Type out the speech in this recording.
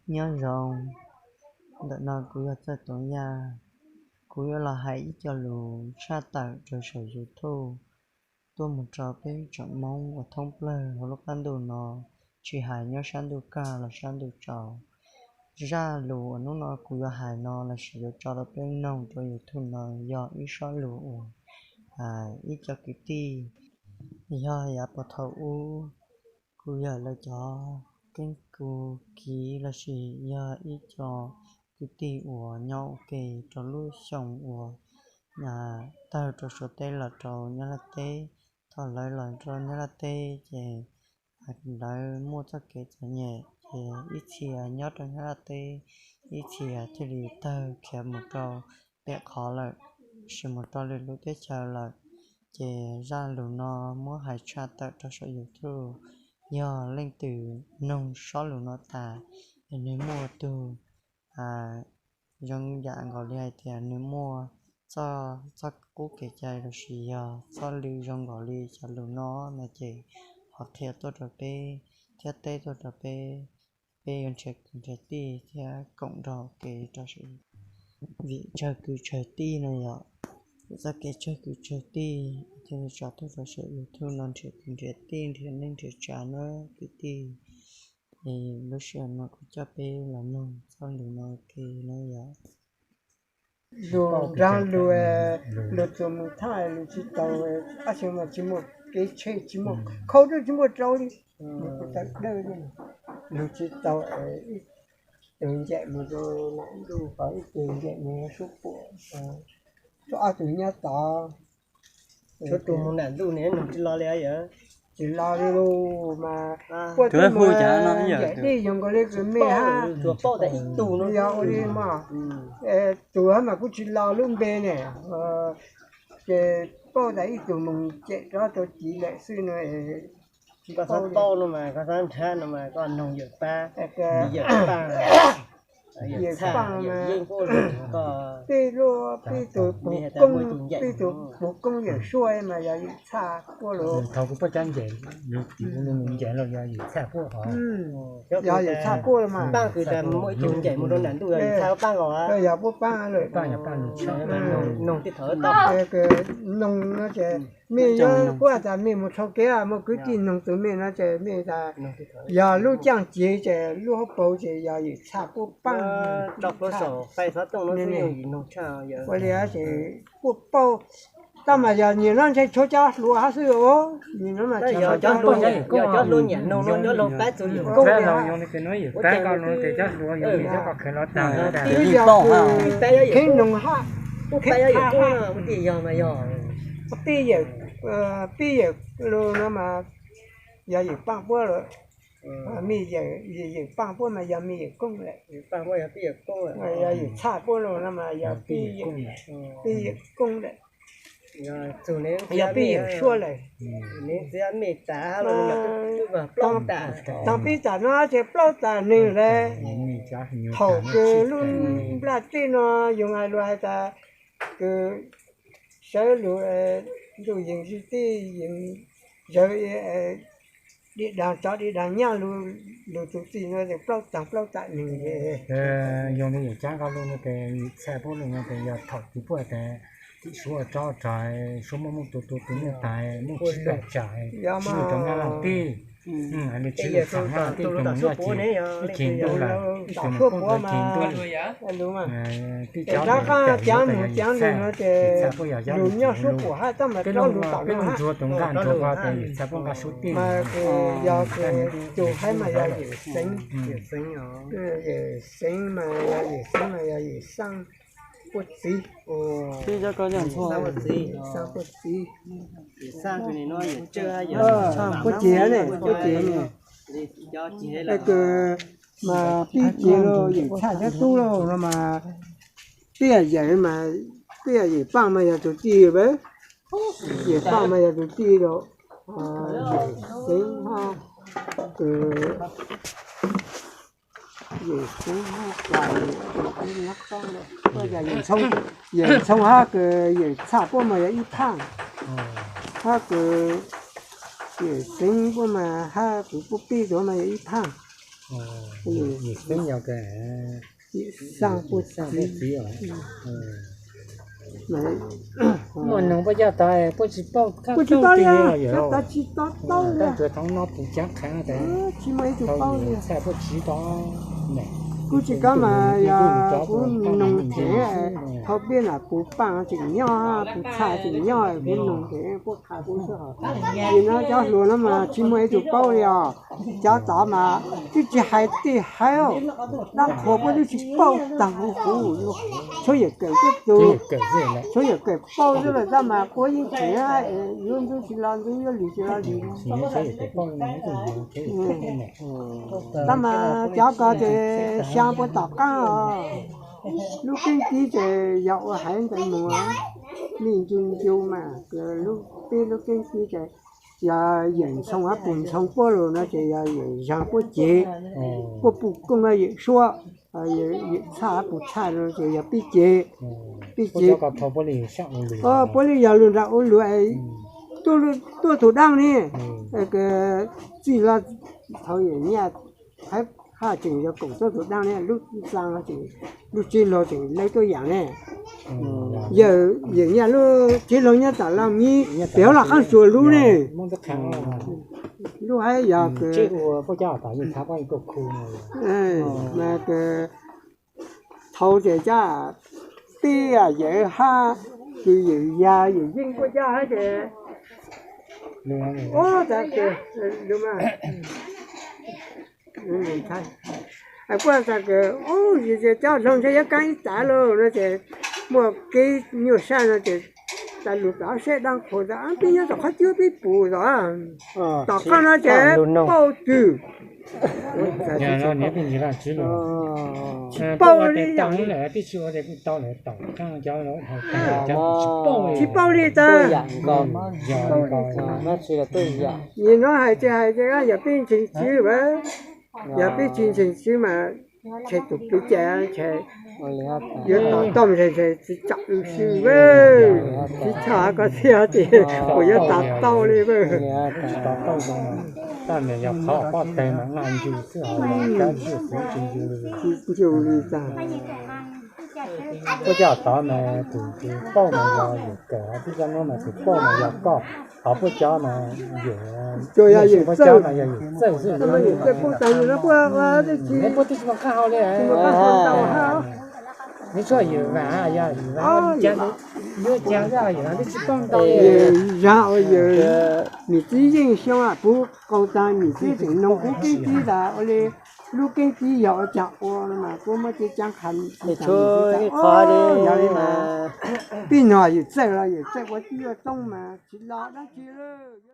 Nyob zoo, ntawm no kuv yog Txawj Toov Yaj. Kuv yuav los hais ib co lus tshaj tawm rau saum YouTube tuaj mus rau peb tsoom Hmoob uas thoob plawg hauv lub qab ntuj no, tsis hais nyob sab ntuj kaj los sab ntuj tsaus. Zaj lus uas hnub no kuv yuav hais no lossis yuav tso rau peb mloog rau YouTube no yog ib sob lus uas ib co kwv tij, yog yav puag thaum ub kuv yawm lawv cov keeb kwm kiv lossis yog ib co kwv tij uas nyob ua ke rau lub xyoo uas tawg rau Suav teb los rau Nyab Laj teb. Thaum lawv los rau Nyab Laj teb ces lawv muaj txoj kev txom nyem ces ib txhia nyob rau Nyab Laj teb, ib txhia thiaj li tawg khiav mus rau pem qhov lawm, sis mus rau lwm lub teb chaws lawm. Ces zaj lus no muab hais tshaj tawm rau saum YouTube, yog leej twg mloog sob lus no tas es nws muaj tug zoo yam nkaus li hais tias nws muaj txoj, txoj qub kev cai lossis yog txoj lw zoo nkaus li cov lus no no ces ho qhia tuaj rau peb thiab teb tuaj rau peb, peb yuav nrhiav kwv nrhiav tij thiab koom nrog ua ke rau saum vim tsawg kwv tsawg tij no yom. Txoj kev tsawg kwv tsawg tij thiaj li tso tuaj rau saum YouTube no nrhiav kwv nrhiav tij nrhiav neej nrhiav tsav na kwv tij. Es lub sij hawm no kuv coj peb los mloog txoj lus no ua ke na yom. Lus nrog lus, lus txuas mus thaj lus tsis tau, tab sis mas tsis muaj kev tshem tsis muaj khau rau tsis muaj rau li. Lus tsis tau, ib tug ncaim mus rau nam ntuj, ib tug ncaim mus rau suab puam, ob tug nyob tod. Suab tus mus nam ntuj ne tsis los li yom. Tsis los li lus mas, puab tus mus ncaim dej yog nkaus li kws mej hab, tsuas paub tas ib tug no yog ua li mas. Tus hab mas kuj tsis los lub npe ne, ces paub tas ib tug mus cem rov rau tid lawm xwb no. Koj xav paub no mas koj xav nrhav no mas koj noog yawm pab, yawm pab, yawm pab mas peb lub, peb tus puv koob, peb tus puv koob yawm suab mas yog yawm txhaj puab lus. Thaum kuv puab cov ncaim, ncaim los yog yawm txhaj puab hov. Yog yawm txhaj puab lus mas. Paab kws tas muaj ib tug ncaim mus rau nam ntuj yog yawm txhaj paab os. Yog puab paab lawm. Noog tib thaum, noog no ces mej yuav kuj tas mej mus rhau kev muaj kwv tij noog tus mej no ces mej tas yog lub caaj cev ces lub hauv paus ces yog yawm txhaj puab paab. Ua li ces puab paub, tab mas yog nyias no ntshe tshuav cov hluas hab xwb os, nyias no mas cov hluas nyiam noog, cov hluas paab txug yawm koob li. Kheev noog hab, kheev yawm koob, pib yawm, pib yawm lus no mas yog yawm paab puab lawm. Mej yawm, yawm paab puab mas yog mej yawm koob lawm. Yog yawm txhaj puab lus no mas yog pib yawm koob lawm. Yog pib yawm suab lawm. Taag pib tam no ces plaub tam neeg lawm. Thaum kws lub nplaj teb no yus hais lus hais tas kws sawv lug ntuj yees sib tij yees zawv, di daag tsov di daag nyaab lug txug txij no plaub taag plaub tam neeg. Yog li yawm caab nqaj lug no ces yawm txhaj puab lug no ces yog thaum kws puab tas tim suav tso rag, suav muaj muaj tus tus tus muaj tas muaj tsib pab tsam, tsib lug rov nqaj lug tij, hais li tsib lug rov nqaj lug tij, ib ceg ntuj lawm, ib tug mus puab ntawd ceg ntuj. Tij cov caav mus caav lug no ces lug nyob suab puam hab tab mas rov lug tom peb lug ntsuag tus nqaj ntsuag ko ces yawm txhaj puab nqaj suab tij. Yog tus haib mas yog yawm xeev, yawm xeev mas yog yawm xeev mas yog yawm xaaj puab txiv. Xaaj puab txiv, puab txiv ne, puab txiv ne. Kws mas pib txiv lug yawm txhaj cov tub lug no mas pib yawm mas, pib yawm paaj mas yog tus tij lug, yawm paaj mas yog tus tij lug, yawm xeev hab, yawm xeev hab, yawm ntxhoo hab kws yawm txhaj puab mas yog ib phaaj, hab kws yawm xeev puab mas hab kws puab pib tuav mas yog ib phaaj. Yim xeeb yog yim xaaj puj txiv. Muaj noog puab coj tod puab tsis paub, puab tsis paub li, tsis tau tau li. Thaum yim txhaj puab tsis tau, kuv tsis kov mas yog kuv noog thev, thaum pib na puj paaj tseem nyob, puj txhaj tseem nyob, kuv noog thev puab qha kuv xwb hos. Nim no cov hluas no mas tsis muaj ib tug paub li os. Cov tod mas twb tsis hais tej hais, dab qhuas puab twb tsis paub tag huv huv. Tshuav yawm kawm tub tug, tshuav yawm kawm paub xwb lawm tab mas puab yeej thev, yuav ntxub tsis los ntxub, yuav lwm tsis los lwm. Tab mas cov ko ces xyaa puas tom qaab os. Lub keeb tib ces yog ua haiv ntawd mus, mij ncu ncu mas, peb lub keeb tib ces yog yawm ntxhoo hab puj ntxhoo puab lug no ces yog yawm zaag puab cev, puab puj kooj yawm suab, yawm txhaj hab puj txhaj no ces yog peb cev, peb cev. Puab li yog lug nrag ua luag, tuaj tug daab ne, txij los thaum yawm nyaj hab tseem yog koom tuaj tug daab ne, lub txaa tseem, lub tsev laug tseem lawv tuaj yaam ne. Yawm nyaj lub tsev laug nyob tom Laj Mib, pem hauv Laj Qaab Suas lub ne. Lub hab yog thaum ces caj tij yawm hab, kws yawm yag yawm yeej puab coj hab ces, puab tas kws coj hloov ntshe yuav kaab ib tav lauj no ces, muaj kev nyuaj sab no ces tas lug tom sab dab qhuas tas peb nyob tom qhov cub peb pum tom, tom qhov no ces paub twg. Tsis paub li, tsis paub li tas, nim no hais ces hais ces yog peb ntseeg Tswv, yog peb tsis ntseeg Tswv mas ntshe tus kwv cai ntshe yuav tom tau ntshe ntshe tsis tsom wb swb, tsis txhob koj txiv ces kuv yuav tom tau li. Tsis tom tau, tab sis yog qhov pob teg mas nqaj ncu xwb, hos kab tsis xwb tsis ncu li. Ncu li tas. Puab coj tod mas tus, tus pauj mas yog yawm kawm, hos puab coj nuav mas tus pauj mas yog koj, hos puab cov mas yawm, puab cov mas yog yawm txawj xwb. Puab tsis muaj qab hau li, neb tsuas yawm vaam, yog yawm vaam, yuav caag yawm vaam tsis paub ntau. Yawm zaam, yawm, nws txiv yeej xyoo puv qau taag, nws txiv tseem noog kuv tib tib tas ua li lub keeb tib yog ua caag ua no mas kuv muab tib caav qha, yog li mas peb nug yawm txawj los yawm txawj ua tib yuav toob mas tsis los dlaab tsi lawm.